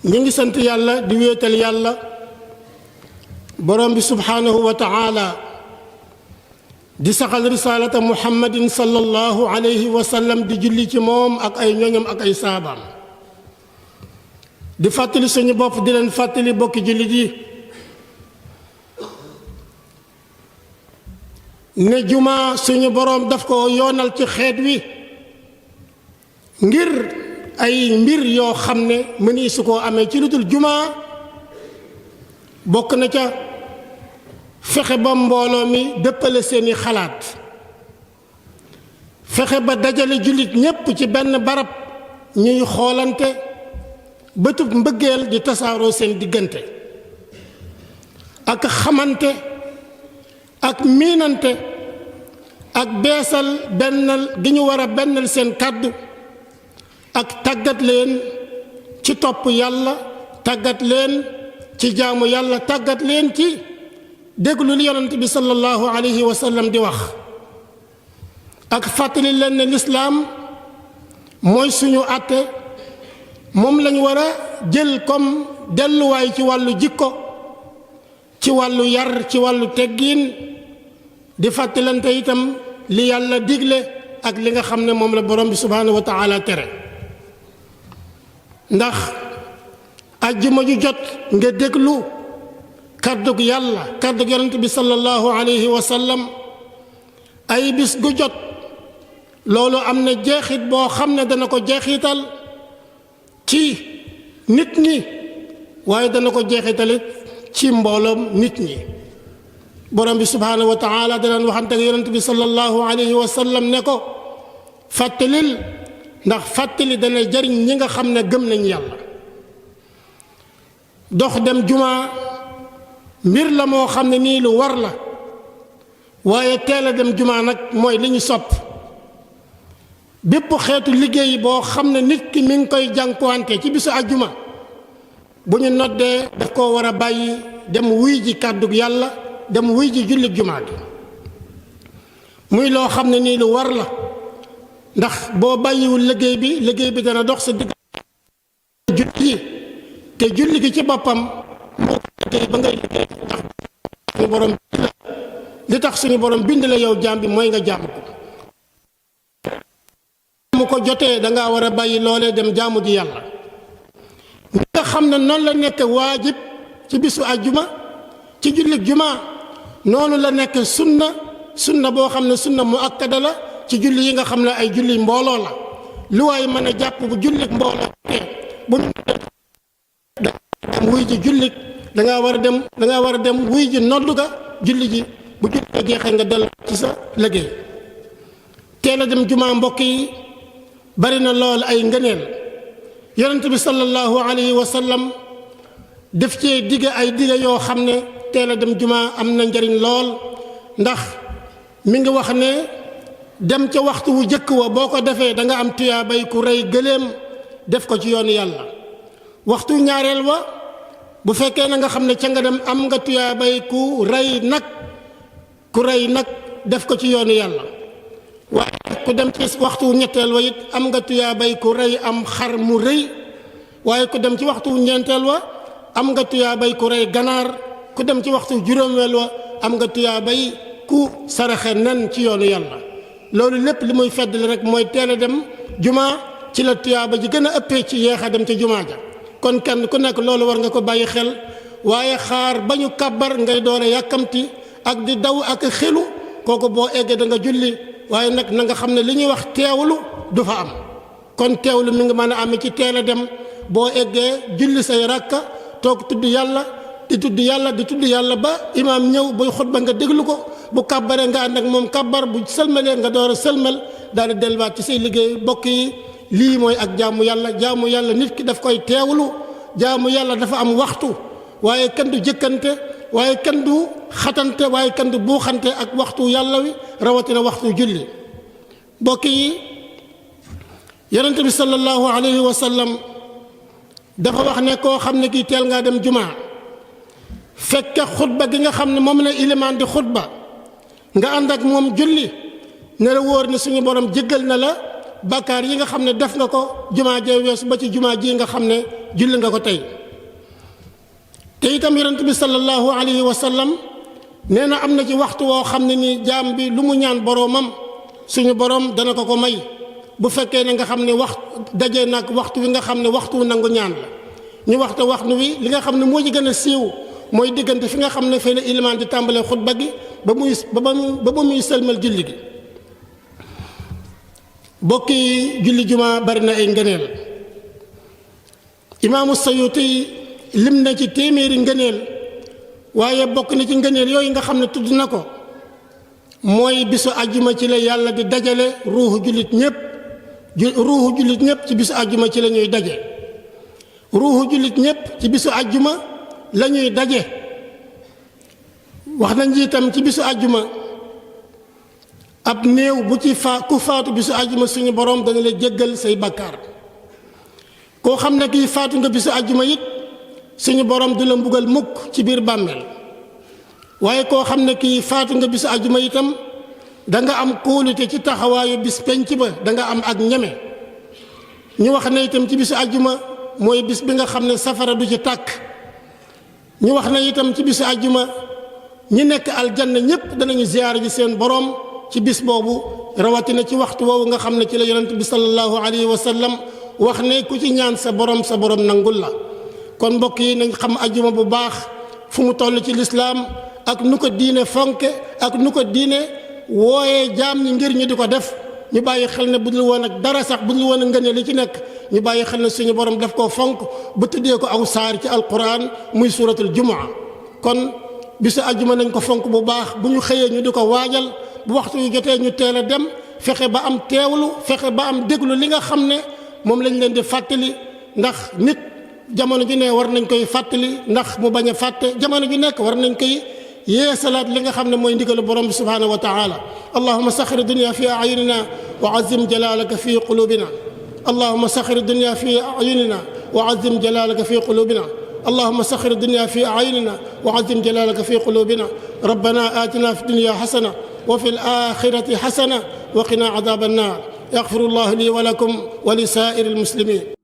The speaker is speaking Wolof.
ñi ngi sant yàlla di wéetal yàlla borom bi subhanahu wa ta'ala di saxal risalata muhammadin sallallahu alayhi wa sallam di julli ci moom ak ay ñoñam ak ay saabaam di fàttali suñu bopp di leen fàttali bokki jullit yi ne juma suñu borom daf ko yoonal ci xeet wi ngir ay mbir yoo xam ne mëni su koo amee ci lu dul juma bokk na ca fexe ba mbooloo mi dëppale seeni xalaat fexe ba dajale jullit ñépp ci benn barab ñuy xoolante bëtub mbëggeel di tasaaroo seen diggante ak xamante ak miinante ak beesal bennal gi ñu war a bennal seen kàddu ak tàggat leen ci topp yàlla tàggat leen ci jaamu yàlla tàggat leen ci déglu li yonent bi sallallahu alayhi wa sallam di wax ak fàttali leen ne lislaam mooy suñu àtte moom lañ war a jël comme delluwaay ci wàllu jikko ci wàllu yar ci wàllu teggiin di fàttalante itam li yàlla digle ak li nga xam ne moom la borom bi subhanahu wa taala tere ndax ajjuma ju jot nga déglu kàddug yàlla kàddug yonent bi sallallahu alayhi wa sallam ay bis gu jot loolu am na jeexit boo xam ne dana ko jeexital ci nit ñi waaye dana ko jeexitalit ci mbooloom nit ñi borom bi subhanahu wa taala danañ waxante ak yonent bi sallallahu alayhi wa sallam ne ko fàttalil ndax fàttali dana jariñ ñi nga xam ne gëm nañ yàlla dox dem juma mbir la moo xam ne nii lu war la waaye teel a dem juma nag mooy li ñu sopp bépp xeetu liggéey boo xam ne nit ki mi ngi koy jànkuwante ci bisu àjjuma bu ñu noddee daf koo war a bàyyi dem wuy ji kàddug yàlla dem wuy ji jullit jumaa gi muy loo xam ne nii lu war la ndax boo bàyyiwul liggéey bi dana dox sa digg julli te julli gi ci boppam moo liggéey ba ngay liggéey ndax suñu borom li tax suñu borom bind la yow jaam bi mooy nga jaamu ko mu ko jotee dangaa war a bàyyi loolee dem jaamu ji yàlla ñi nga xam ne noonu la nekk waajib ci bisu àjjuma ci jullit juma noonu la nekk sunna boo xam ne sunna mu akkada la ci julli yi nga xam ne ay julli mbooloo la lu waay mën a jàpp bu jullit mbooloo bu ñu dem wuy ji jullit dangaa war a dem wuy ji noddu ga julli ji bu julli ga jeexee nga dellu ci sa liggéey teel a dem juma mbokk yi bari na lool ay ngëneel yonent bi sallallahu alayhi wa sallam def cee digge ay digge yoo xam ne teel a dem juma am na njariñ lool ndax mi ngi wax ne dem ca waxtu wu jëkk wa boo ko defee da nga am tuyaabay ku rey gëléem def ko ci yoonu yàlla waxtu ñaareel wa bu fekkee na nga xam ne ca nga dem am nga tuyaabay ku rey nag def ko ci yoonu yàlla waaye ku dem ci waxtu ñetteel wa it am nga tuyaabay ku rey am xar mu rëy waaye ku dem ci waxtu ñeenteel wa am nga tuyaabay ku rey ganaar ku dem ci waxtu juróomeel wa am nga tuyaabay ku saraxe nen ci yoonu yàlla loolu lépp li muy feddali rek mooy teel a dem juma ci la tuyaaba ji gën a ëppee ci yeex a dem ca juma ja kon kenn ku nekk loolu war nga ko bàyyi xel waaye xaar ba ñu kàbbar ngay doon yàkkamti ak di daw ak xelu kooku boo eggee da nga julli waaye nag na nga xam ne li ñuy wax teewlu du fa am kon teewlu mi ngi mën a amee ci teel a dem boo eggee julli say rakka toog tudd yàlla di tudd yàlla ba imaam ñëw buy xutba nga déglu ko bu kàbbaree nga ànd ak moom kàbbar bu sëlmalee nga door a sëlmal daal di delluwaat ci say liggéey bokk yi lii mooy ak jaamu yàlla nit ki daf koy teewlu jaamu yàlla dafa am waxtu waaye kenn du jëkkante waaye kenn du xatante waaye kenn du buuxante ak waxtu yàlla wi rawatina waxtu julli bokk yi yonent bi sallallahu alayhi wa sallam dafa wax ne koo xam ne kii teel ngaa dem jumaa fekke xutba gi nga xam ne moom la ilimaan di xutba nga ànd ak moom julli ne la wóor ne suñu borom jéggal na la bàkkaar yi nga xam ne def nga ko jumaa jee weesu ba ci jumaa ji nga xam ne julli nga ko tey te itam yonent bi sallallahu alayhi wa sallam nee na am na ci waxtu woo xam ne ni jaam bi lu mu ñaan boroomam suñu boroom dana ko ko may bu fekkee ne nga xam ne dajee nag waxtu wi nga xam ne waxtu nangu ñaan la ñu waxtu wi li nga xam ne moo ci gën a siiw mooy diggante fi nga xam ne fee la ilimaan di tàmbalee xutba gi ba muy sëlmal julli gi bokki julli juma bari na ay ngëneel imaamu Sayuuti lim na ci téeméeri ngëneel waaye bokk na ci ngëneel yooyu nga xam ne tudd na ko mooy bisu àjjuma ci la yàlla di dajale ruuxu jullit ñépp ci bisu àjjuma ci la ñuy daje ruuxu jullit ñépp ci bisu àjjuma la ñuy daje wax nañ itam ci bisu àjjuma ab néew bu ci ku faatu bisu àjjuma suñu borom dana la jéggal say bakkaar koo xam ne kii faatu nga bisu àjjuma it suñu borom du la mbugal mukk ci biir bàmmeel waaye koo xam ne kii faatu nga bisu àjjuma itam da nga am kóolute ci taxawaayu bis penc ba da nga am ak ñeme ñu wax ne itam ci bisu àjjuma mooy bis bi nga xam ne safara du ci tàkk ñu wax ne itam ci bisu àjjuma ñi nekk aljanna ñépp danañu ziyaar ji seen borom ci bis boobu rawatina ci waxtu woowu nga xam ne ci la yonent bi sallallahu alayhi wa sallam wax ne ku ci ñaan sa borom nangul la kon mbokk yi nañ xam àjjuma bu baax fu mu toll ci lislaam ak nu ko diine fonke ak nu ko diine wooyee jaam ñi ngir ñu di ko def ñu bàyyi xel ne bu dul woon ak dara sax bu dul woon ak ngëneel li ci nekk ñu bàyyi xel ne suñu borom daf koo fonk ba tuddee ko aw saar ci alquran muy suratul jumaa kon bisu àjjuma nañ ko fonk bu baax bu ñu xëyee ñu di ko waajal bu waxtu yu jotee ñu teel a dem fexe ba am teewlu fexe ba am déglu li nga xam ne moom lañ leen di fàttali ndax nit jamono ju ne war nañ koy fàttali ndax mu bañ a fàtte jamono ju nekk war nañ koy yeesalaat li nga xam ne mooy ndigalu borom bi subhanahu wa taala allahuma saxir dunya fi ayunina wa azim jalalaka fi qulubina allahuma saxir dunya fi ayunina wa azim jalalaka fi qulubina اللهم سخر الدنيا في أعيننا وعظم جلالك في قلوبنا ربنا آتنا في الدنيا حسنة وفي الآخرة حسنة وقنا عذاب النار يغفر الله لي ولكم ولسائر المسلمين